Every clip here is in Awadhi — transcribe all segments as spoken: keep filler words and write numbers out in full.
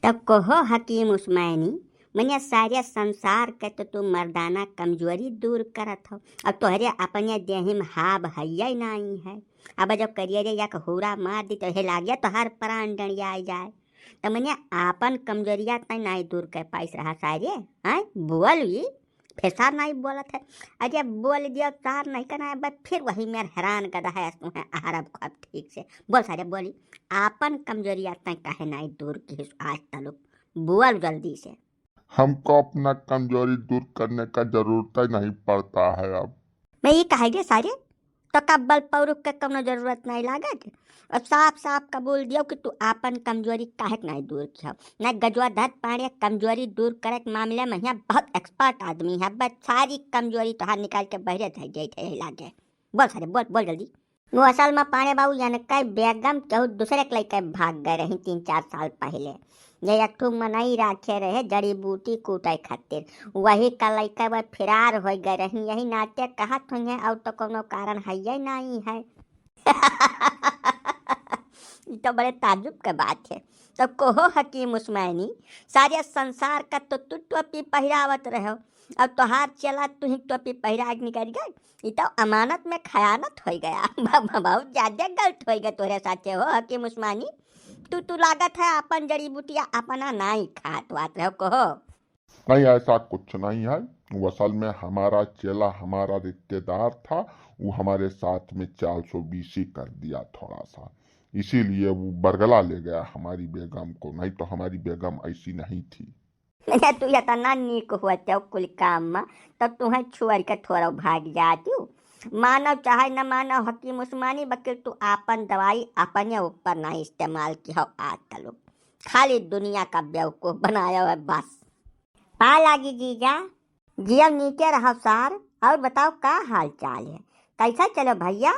तब कहो हकीम उस्मानी, मने सारे संसार के तो तू मर्दाना कमजोरी दूर करत हो, अब तोहरे अपने देही में हाब हइये नाई है। अब जब करिए रे एक हूरा मार दी तो हे लागे तोहार प्राण डंडिया जाए। तो मने आपन कमजोरिया तय नाई दूर कर पाइस रहा सारे, हैं? बोल ई, फेसार नाई बोलत है। अरे बोल दिया सार नहीं करना है, बस फिर वही मेर हैरान गदा है, तू है अहरब खब ठीक से। बोल सारे बोली, आपन कमजोरिया तय काहे नाई दूर की आज तलुक? बोल जल्दी से। हमको अपना कमजोरी दूर करने का जरूरत ही नहीं पड़ता है अब। मैं ये कहे रे सारे, तो का बल पौरुख के कौनो जरूरत नहीं लागत? और साफ साफ कबूल दियो कि तू आपन कमजोरी काहे के नहीं दूर कियो। ना गजवाधर पांड़े कमजोरी दूर करे के मामले में यहाँ बहुत एक्सपर्ट आदमी है, बस सारी कमजोरी तोहार निकाल के बहरे धर जाई थे लागे। बोल सारे, बोल, बोल जल्दी। वो असल में पांड़े बाबू, यानी कई बेगम केहू दूसरे के लइके भाग गए रही तीन चार साल पहले। ये एक ठो मनई राखे रहे जड़ी बूटी कूटे खातिर, वही का लइका वह फरार हो गए रही। यही नाते कहत हुई है, और तो कोनो कारण है ये नहीं है। ई तो बड़े ताजुब के बात है। तो कहो हकीम उस्मानी, सारे संसार का तो तू टोपी पहिरावत रहो, अब तोहार चेला तू ही टोपी पहिरा के निकल गए। ई तो अमानत में खयानत हो गया। ब-, ब-, बहुत ज्यादा गलत हो गया तोरे साथे हो हकीम उस्मानी। तू, तू लागत है अपन जड़ी बूटिया अपना नाई खात वात रहो, कहो। नहीं, ऐसा कुछ नहीं है। वो असल में हमारा चेला हमारा रिश्तेदार था, वो हमारे साथ में चाल सो बीसी कर दिया थोड़ा सा, इसीलिए वो बरगला ले गया हमारी बेगम को, नहीं तो हमारी बेगम ऐसी नहीं थी। अरे तू इतना नीक होते हो कुल काम में, तो तुम्हें छोड़ के थोड़ा भाग जाती हूँ। मानो चाहे न मानो हकीम उस्मानी, बकिल तू आपन दवाई अपने ऊपर ना इस्तेमाल की हो आज तलुक, खाली दुनिया का बेवकूफ बनाया है बस। पा लागी जीजा। जियो नीचे रहो सार, और बताओ का हाल चाल है, कैसा चलो भैया?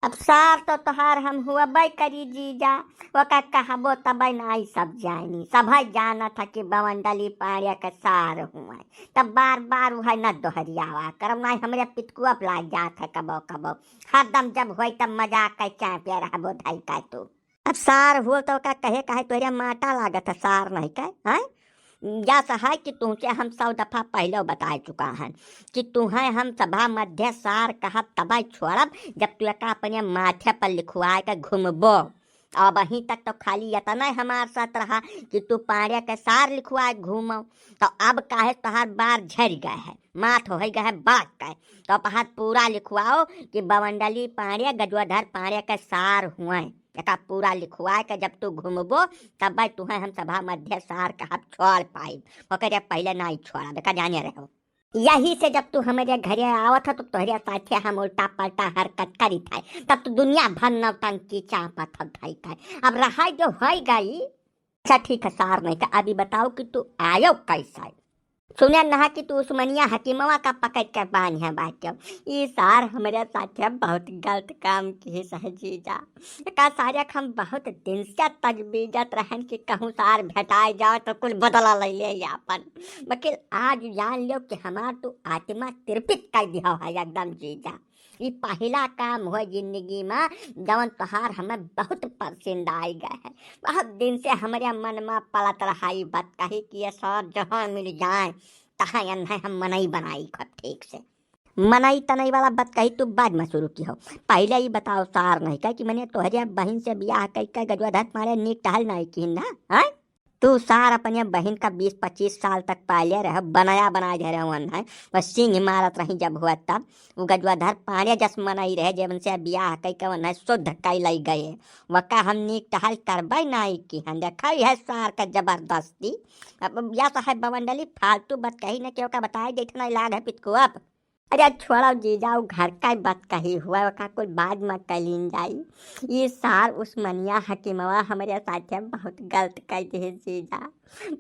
अब सार तो तोहार हम हुआ बै करी जीजा, ओका कहबो तबै ना आई सब जानी, सभै जानत है कि बवंडली पाड़िया के सार हुआ, तब बार बार वह न दोहरियावा करब, ना हमरे पितकुआ लाग जात है कबो कबो, हरदम जब होई तब मजाक के चाँपे रहबो धई का तू। अब सार हुआ तो का कहे, काहे तोहरे माटा लागत है, सार नहीं कहे, हैं? या सहाय कि तुमसे हम सौ दफा पहले बताए चुका हन कि तुम्हें हम सभा मध्य सार कहब तबै छोड़ब, जब तू एका अपने माथे पर लिखवाए के घूमबो। अब अहीं तक तो खाली इतना ही हमार साथ रहा कि तू पाड़े के सार लिखवाए के घूमो, तो अब काहे तोहार बार झरि गए है, माथ हो गए है बड़क के, तो अब हाथ पूरा लिखवाओ कि बवंडली पाड़े गजवाधर पाड़े के सार हुए। एका पूरा लिखवाए के जब तू घूमबो, तब तुहें हम सभा मध्य सार कहब छोड़ पाइब, ओकरे पहले नाई छोड़ब, एका जाने रहो। यही से जब तू हमरे घरे आवत ह, तो तोहरे साथे हम उल्टा पलटा हरकत करी था, तब तू दुनिया भर नौटंकी चापत हो भाई का। अब रहा जो हो गई। अच्छा ठीक है सार नहीं का, अभी बताओ कि तू आयो कैसा है? सुने नहा कि तू उस्मनिया हकीमवा का पकड़ के बांध है बाटो। ई सार हमरे साथे बहुत गलत काम किहिस है जीजा। एका सारे हम बहुत दिन से तजबीजत रहन कि कहूँ सार भेटाए जाओ तो कुल बदला ले ले आपन। बकिल आज जान लो कि हमार तू आत्मा तृपित कर दिया है एकदम जीजा। ई पहिला काम हो जिंदगी में जवन तोहार हमें बहुत पसंद आई गए है। बहुत दिन से हमरे मन में पलत रहा ई बात कही कि ये सार जहाँ मिल जाए तहाँ एन्हें हम मनई बनाई खूब ठीक से। मनई तनई वाला बात कही तू बाद में शुरू की हो। पहले ई बताओ सार नहीं का कि मने तोहरे बहिन से बियाह कई के गजवाधर पाड़े नीक टहल नहीं किहिन ना, हैं? तू सार अपने बहिन का बीस पच्चीस साल तक पाले रहे, बनाया बनाए धरे हुअन है, बस सिंह मारत रही जब हुआ तब। उ गजवाधर पाड़े जस मनई रहे, जेवन से बियाह कई के उन्हें शुद्ध कई लई गए। वका हम नीक टहल करबे नहीं किहन, देखा है सार का जबरदस्ती। अब या तो है बवंडली फालतू बात कही न, क्यों का बताए जैठना लाग है पितकुआ। अरे छोड़ो जीजा, उ घर का बात कही हुआ, ओका कुल बाद में कलीन जाई। ई सार उस्मनिया हकीमवा हमरे साथे बहुत गलत कर दिहिस जीजा।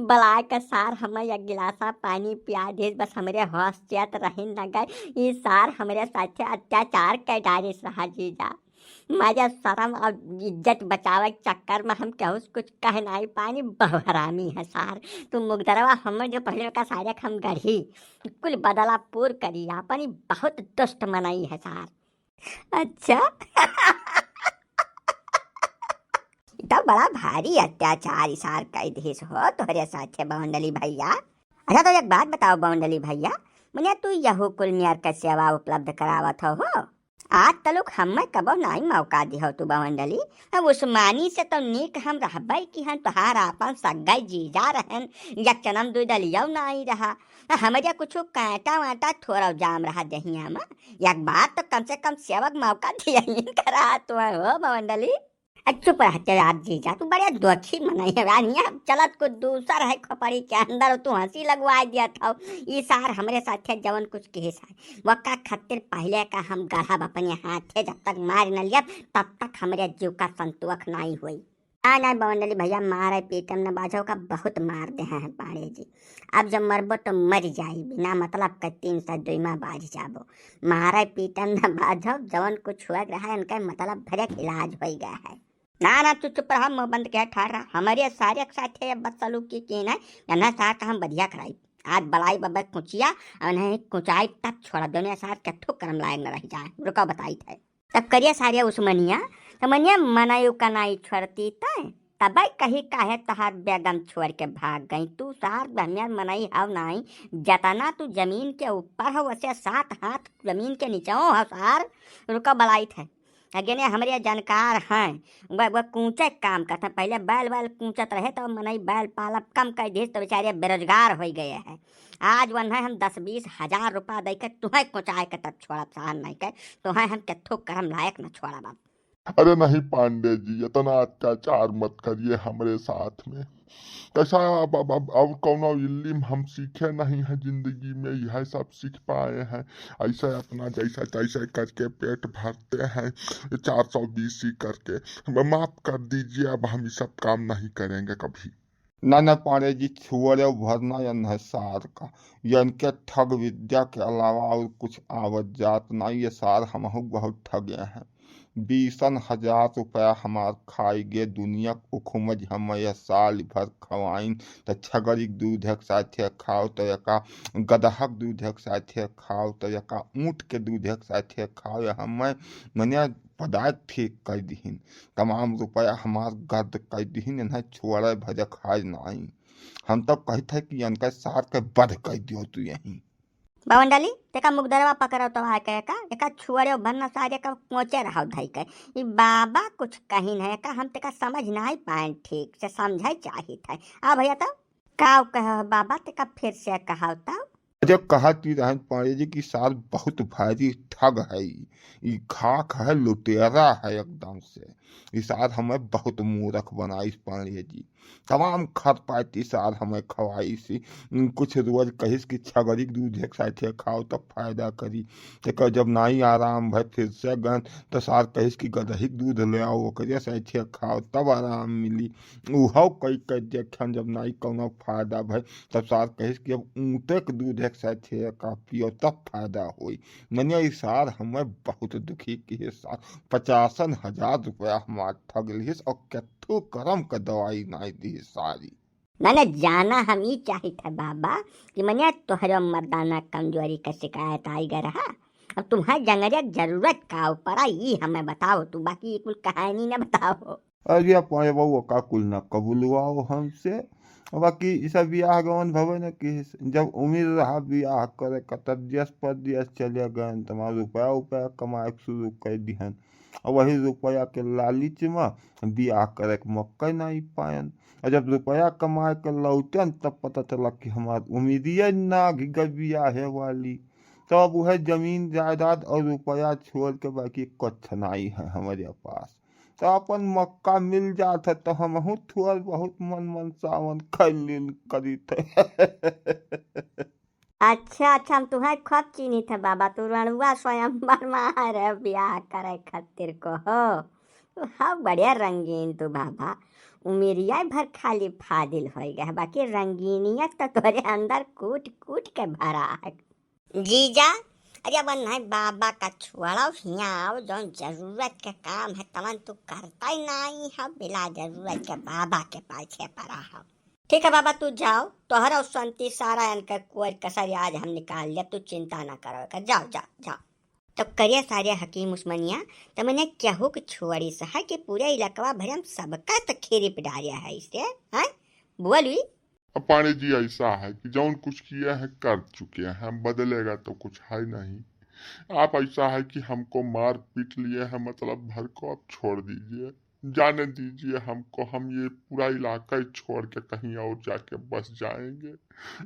बलाय के सार हमें एक गिलासा पानी पिया दिहिस, बस हमरे होश चेत रही न गए। ई सार हमरे साथे अत्याचार कर डारिस रहा जीजा। मजा शर्म और इज्जत बचावे के चक्कर में हम केहू से कुछ कह नहीं पानी, बहु हरामी है सार। तू मुगदरवा हमर जो पहले का सारे हम गढ़ी, कुल बदला पूर करी, आपन ई बहुत दुष्ट मनई है सार। अच्छा। ई तो बड़ा भारी अत्याचार ई सार कइ दिहिस हो तोहरे साथे बवंडली भइया। अच्छा तो एक बात बताओ बवंडली भइया, मने तू यहू कुल मेर क सेवा उपलब्ध करावत हो, हो? आज तलुक हम्मे कबो नाई मौका दिहो तू बवंडली। अब उस्मानी से तो नीक हम रहबइ कि हम तोहार आपन सग्गई जीजा रहन, एक चनम दुइ डलियौ नाई रहा। हमरे कुछु कांटा वांटा थोड़ा जाम रहा देहिया में, एक बार तो कम से कम सेवक मौका दिया ही करा तू हो बवंडली। आ, चुप रह तेरा जीजा, तू बड़े दुखी मनई है। आ, हियाँ चलत कुछ दूसर है खोपड़ी के अंदर, तू हंसी लगवाए दिया था। ई सार हमरे साथे जवन कुछ किहिस है, वका खातिर पहिले का हम गढ़ब अपने हाथे, जब तक मार न लिया, तब तक हमरे जीव का संतोख नाई होई। ना, ना, बवंडली भइया, मारे पीटे में न बाझो का बहुत मार देहे हैं पाड़े जी। अब जब मरबो तो मर जाई, बिना मतलब के तीन सौ दुई में बाझ जाबो। मारे पीटे में न बाझो, जवन कुछ हुआ रहा है, इनका मतलब भरे के इलाज होई गया है। ना, ना, तू चुप रहा, मुंह बंद के ठाड़ रहा। हमरे सारे के साथे ये बदसलूकी की ना, जन्ना सार का हम बढ़िया कराई। आज बलाई बब्बे कुचिया, और नहीं कुचाई तब छोड़ा, दुनिया सार के ठोक करम लायक न रह जाए। रुका बताई थे। तब करिया सारे उस्मानिया, त मनिया मनई का नाई छोड़ती तय, तबे कही काहे तहार बेगम छोड़ के भाग गई। तू सार बहनिया मनई हव नाई, जतना तू जमीन के ऊपर हो, वसे सात हाथ जमीन के नीचे हो सार। रुका बलाई थे। अगेने हमरे जानकार हैं, वह, वह कूचे काम करते हैं। पहिले बैल, बैल कूचत रहे तो मनई बैल पालब कम कर दिस तो बेचारे बेरोजगार होइ गए हैं। आज वन्हे हम दस बीस हजार रुपया दे के तुहें कुचाए के तब छोड़ब, सहन नहीं के, तुहें हम केथो करम लायक न छोड़ब अब। अरे नहीं पांडे जी, इतना अत्याचार मत करिए हमरे साथ में। कैसा अब, अब, अब, अब कौनो इल्लिम हम सीखे नहीं है जिंदगी में, यह सब सीख पाए हैं। ऐसे अपना जैसा तैसा करके पेट भरते हैं, चार सौ बीसी करके। अब माफ कर दीजिए, अब हम ये सब काम नहीं करेंगे कभी। ना, ना पांडे जी, छुअरे भरना यन है सार का। यन के ठग विद्या के अलावा और कुछ आवत जात ना। ये सार हमहू बहुत ठगे हैं। बीसन हजार रुपया हमार खाई गे दुनिया उखमज। हम यह साल भर खवाइन, त छगरी के दूध एक साथे खाओ, त एका गदहा के दूध एक साथे खाओ, त एका ऊँट के दूध एक साथे खाओ। या हमें मने पदार्थ ठीक कर दिहिन, तमाम रुपया हमार गद कर दिहिन, इन्हें छोड़े भरे खाए नाई। हम तो कहत है कि इनका सार के बध कर दियो तू यहीं। बवंडली, तेका मुगदरवा पकड़ो तो आके एका, एका छुअरे भरना सारे का कोचे रहो धई के। ई बाबा कुछ कहिन है का, हम तेका समझ नाई पाएन, ठीक से समझे चाहित है। आ भइया तो काव कहे हो बाबा, तेका फिर से कहो तो। अरे कहत ही रहन पांडे जी कि सार बहुत भारी ठग है, ई खाक है, लुटेरा है एकदम से। ई सार हमें बहुत मूर्ख बनाइस पांडे जी। तमाम खर पाती सार हमें खवाइस। कुछ रोज कहिस कि छगरी के दूध एक साथे खाओ तब फायदा करी। तेकर जब नाई आराम भय फिर से गन, त सार कहिस कि गदही के दूध ले आओ, ओकरे साथे खाओ तब आराम मिली। उहो कई कई देखन, जब नाई कौनो फायदा भय, तब सार कहिस कि अब ऊँटे के दूध एक साथे का पियो तब फायदा होई। मने ई सार हमें बहुत दुखी किहे सार। पचासन हजार रुपया हमार ठग लिहिस और केथू करम के दवाई नाई दिहिस सारी। मने जाना हम ई चाहित है बाबा कि मने तोहरे मर्दाना कमजोरी का शिकायत आई ग रहा। अब तुम्हारे जंगरे के जरूरत का पड़ा, ई हमें बताओ तू, बाकी ये कुल कहानी न बताओ। अरे पाए बउआ, का कुल ना कबुलवाओ हमसे। बाकी ई सब बियाह गवन भवे न किहिस। जब उम्र रहा बियाह करे का, तब देश परदेश चले गए, तमार रुपया उपया कमाए के शुरू कर दिहन। और वही रुपया के लालच में बियाह करे के मौका नहीं पायन। और जब रुपया कमाए के लौटन, तब पता चला कि हमार उम्रिये ना घिगर बियाहे वाली। तब वह जमीन जायदाद और रुपया छोड़ के बाकी कुछ नहीं है हमारे पास। तो अपन मौका मिल जात है तो हमहू थोड़ बहुत मन मनसावन खैलिन करीत है। अच्छा, अच्छा, हम तुम्हें खूब चीनित है बाबा, तू रणुआ स्वयंवर में आ रहे बियाह करे खातिर को हो। तू हव बढ़िया रंगीन तू बाबा, उमिरिया भर खाली फादिल होई गए, बाकी रंगीनियत तो तोरे अंदर कूट कूट के भरा है। जीजा, अरे अब नहीं बाबा का छोड़ो, हियाँ आओ, जौन जरूरत के काम है तवन तू करता ही नहीं है, बिला जरूरत के बाबा के पाछे पड़ा हो। ठीक है बाबा, तू जाओ, तोहर और संती सारा इनके कोर कसर आज हम निकाल ले, तू चिंता ना करो, जाओ, जाओ, जाओ। तो करे सारे हकीम उस्मानिया, तो मैंने केहू के छोड़ी सा है कि पूरे इलाकवा भर हम सबका तो खेरी पे डारे है इसे, हैं? बोल भी। अब पांडे जी, ऐसा है कि जौन कुछ किया है कर चुके हैं, बदलेगा तो कुछ है नहीं। आप ऐसा है कि हमको मार पीट लिए हैं, मतलब भर को आप छोड़ दीजिए, जाने दीजिए हमको, हम ये पूरा इलाका ही छोड़ के कहीं और जाके बस जाएंगे,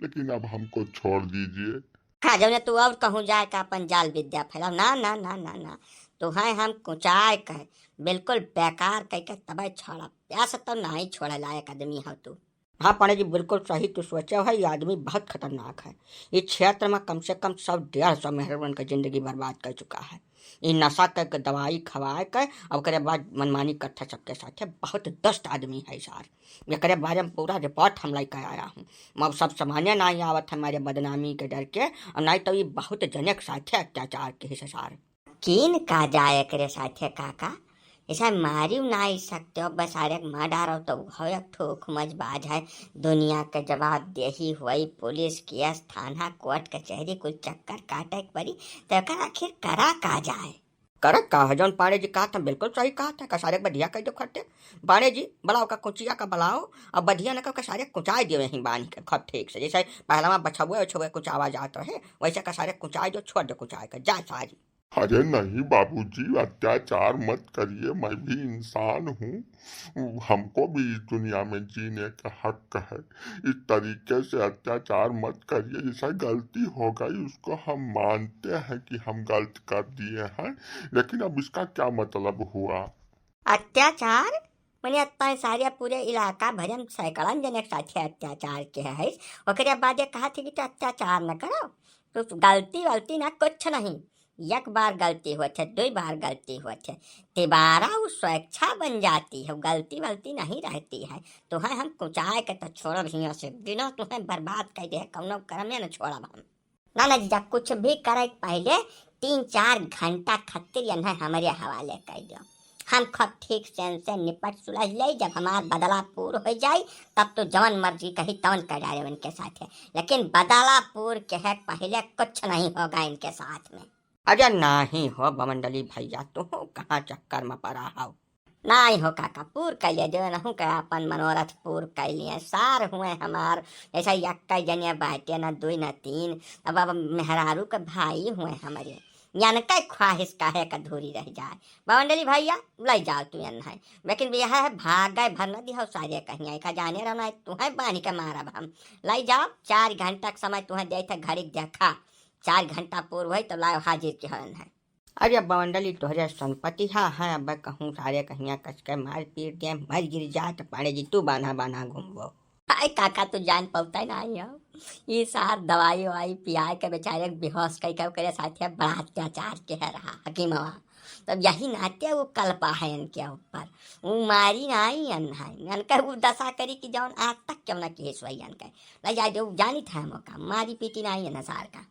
लेकिन अब हमको छोड़ दीजिए। हाँ, जौने तू और कहूँ जाए का अपन जाल विद्या फैलाओ, ना, ना, ना, ना, ना, तुहैं हम कुचाय के बिल्कुल बेकार कह के तबै छोड़ब, ऐसे तो नहीं छोड़े लायक आदमी हो तू। हाँ पांडे जी, बिल्कुल सही तू सोचे हो, ये आदमी बहुत खतरनाक है। इस क्षेत्र में कम से कम सौ डेढ़ सौ मेहरबन का जिंदगी बर्बाद कर चुका है। ये नशा करके दवाई खवाए के, अब ओकरे बाद मनमानी करता सबके साथे, बहुत दुष्ट आदमी है सार। एकरे बारे में पूरा रिपोर्ट हम लेके आया हूँ। अब सब सामने नहीं आवत हमारे बदनामी के डर के, और नहीं तो ये बहुत जने के साथे अत्याचार के हिस्सेदार। कीन का जाए एकरे साथे काका, ऐसा मारी ना ही सकते हो, बस आरे मार डारो तो हो एक ठो खूमजबाज है। दुनिया के जवाब देही हुई, पुलिस, केस, थाना, कोर्ट, कचहरी, कुल चक्कर काटे के पड़ी, तो एकर आखिर करा का जाए? करे का है, जौन पांडे जी कहत हैं, बिल्कुल सही कहत हैं, कसारे के बधिया कह दो खट्टे। पांडे जी, बुलाओ का कुचिया का बुलाओ, अब बधिया न का कसारे कुचाई दियो यहीं बांध के खूब ठीक से, जैसे पहलवा बछौए उछौए कुचावा जात रहे, वैसे कसारे कुचाई दो, छोड़ दो कुचाई के, जा सारी। अरे नहीं बाबूजी, अत्याचार मत करिए, मैं भी इंसान हूँ, हमको भी इस दुनिया में जीने का हक है। इस तरीके से अत्याचार मत करिए, जैसा गलती हो गई उसको हम मानते हैं कि हम गलत कर दिए हैं, लेकिन अब इसका क्या मतलब हुआ? अत्याचार? मने अत्ता सारे पूरे इलाका भर में सैकड़न जने के साथे अत्याचार के है, ओकरे बाद ये कहा थे कि तो अत्याचार न करो, तो गलती वलती ना कुछ नहीं। एक बार गलती होत है, दुई बार गलती होत है, तिबारा वो स्वेच्छा बन जाती है, गलती वलती नहीं रहती है। तुहैं हम कुचाए के तो छोड़ब हियाँ से, दिनों तुहैं बर्बाद कर दे, कौनो करम में न छोड़ब हम। ना, ना जीजा, कुछ भी करे के पहले तीन चार घंटा खातिर इन्हें हमरे हवाले कर दियो। हम खूब ठीक से इनसे निपट सुलझ ले, जब हमार बदला पूर हो जाई, तब तो जवन मर्जी कही तवन कर डारे इनके साथ है, लेकिन बदला पूर के है पहले कुछ नहीं होगा इनके साथ में। अरे नाही हो बमंडली भैया, तू कहाँ चक्कर में पड़ा हो? नाही हो काका, पूर कर लिए, जो नहू के अपन मनोरथ पूर कर लिए। सार हुए हमार, ऐसा यक्का जने बाटे, ना दुई ना तीन, अब, अब मेहरारू के भाई हुए हमरे, यान के ख्वाहिश काहे का अधूरी रह जाए। बमंडली भैया, ले जाओ तू यान है, लेकिन यह है भागे भर न दिहो सारे कहीं, ऐका जाने रहो ना, तुहें बांध के मारब हम। ले जाओ, चार घंटा के समय तुहें देत है घड़ी देखा, चार घंटा पूर हुई तो लाओ हाजिर के हन है। अरे बमंडली तोहरे संपत्ति हा, हाँ, अब कहूँ सारे कहिया कस के मार पीट दे, मर गिर जात, पांडे जी तू बान्हा बान्हा घूमबो। हाय काका, तू जान पौता नाही हो। ये सार दवाई ववाई पियाए के बेचारे के बेहोश कई के ओकरे साथे बड़ा अत्याचार के है रहा हकीमवा। तब यही नाते वो कल्पा है इनके ऊपर। वो मारी नाही अन है। इनके वो दशा करी कि जौन आज तक क्यों ना केस हुई इनके। ले जा जो जानी था मौका, मारी पीटी नाही है ना सार का।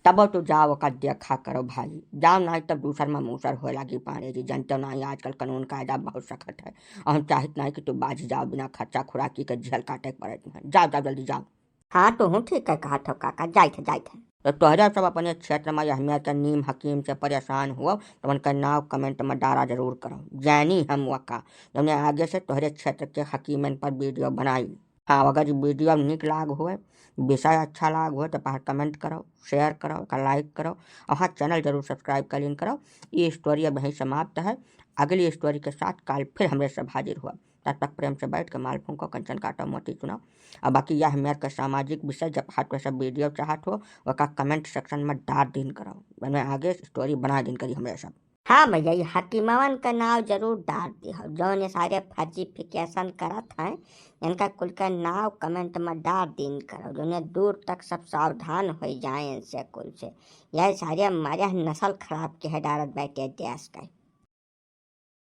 तबो तू जाओ ओका देखा करो भाई, जाओ नाही तब दूसर में मूसर होए लागी पांडे जी। जनते नाही आजकल कानून कायदा बहुत सख्त है, और हम चाहित नाही कि तू बाझ जाओ बिना खर्चा खुराकी के झेल काटे के पड़े तुम्हें। जाओ, जाओ, जल्दी जाओ। हाँ, तू हूँ ठीक है कहत हो काका, जाइत है, जाइत है। तो तोहरे सब अपने क्षेत्र में यह मेर के नीम हकीम से परेशान हुआ तो उनका नाव comment में डारा जरूर करो, जानी हम वका, जौने आगे से तोहरे क्षेत्र के हकीमन पर video बनाई। हाँ, अगर ये video नीक लाग होए, विषय अच्छा लाग होए, तो बाहर comment करो, share करो, एका like करो, और हाँ, channel जरूर subscribe कर लीन करो। ये story अब यहीं समाप्त है। अगली story के साथ काल फिर हमरे सब हाजिर हुआ। तब तक प्रेम से बैठ के माल फूंको, कंचन काटो, मोती चुनाओ। अब बाकी यह मेर के सामाजिक विषय जब हाथ पे सब video चाहत हो, ओका comment section में डार दीन करो। मैं आगे story बना दीन करी हमरे सब। हाँ भैया, ये हकीमवन का नाव जरूर डार दिहो, जौन ये सारे फर्जीफिकेशन करत हैं, इनका कुल का नाव comment में डार दीन करो, जौन ये दूर तक सब सावधान हो जाए इनसे कुल से। यह सारे हमारे नस्ल खराब के है डारत बैठे देश का।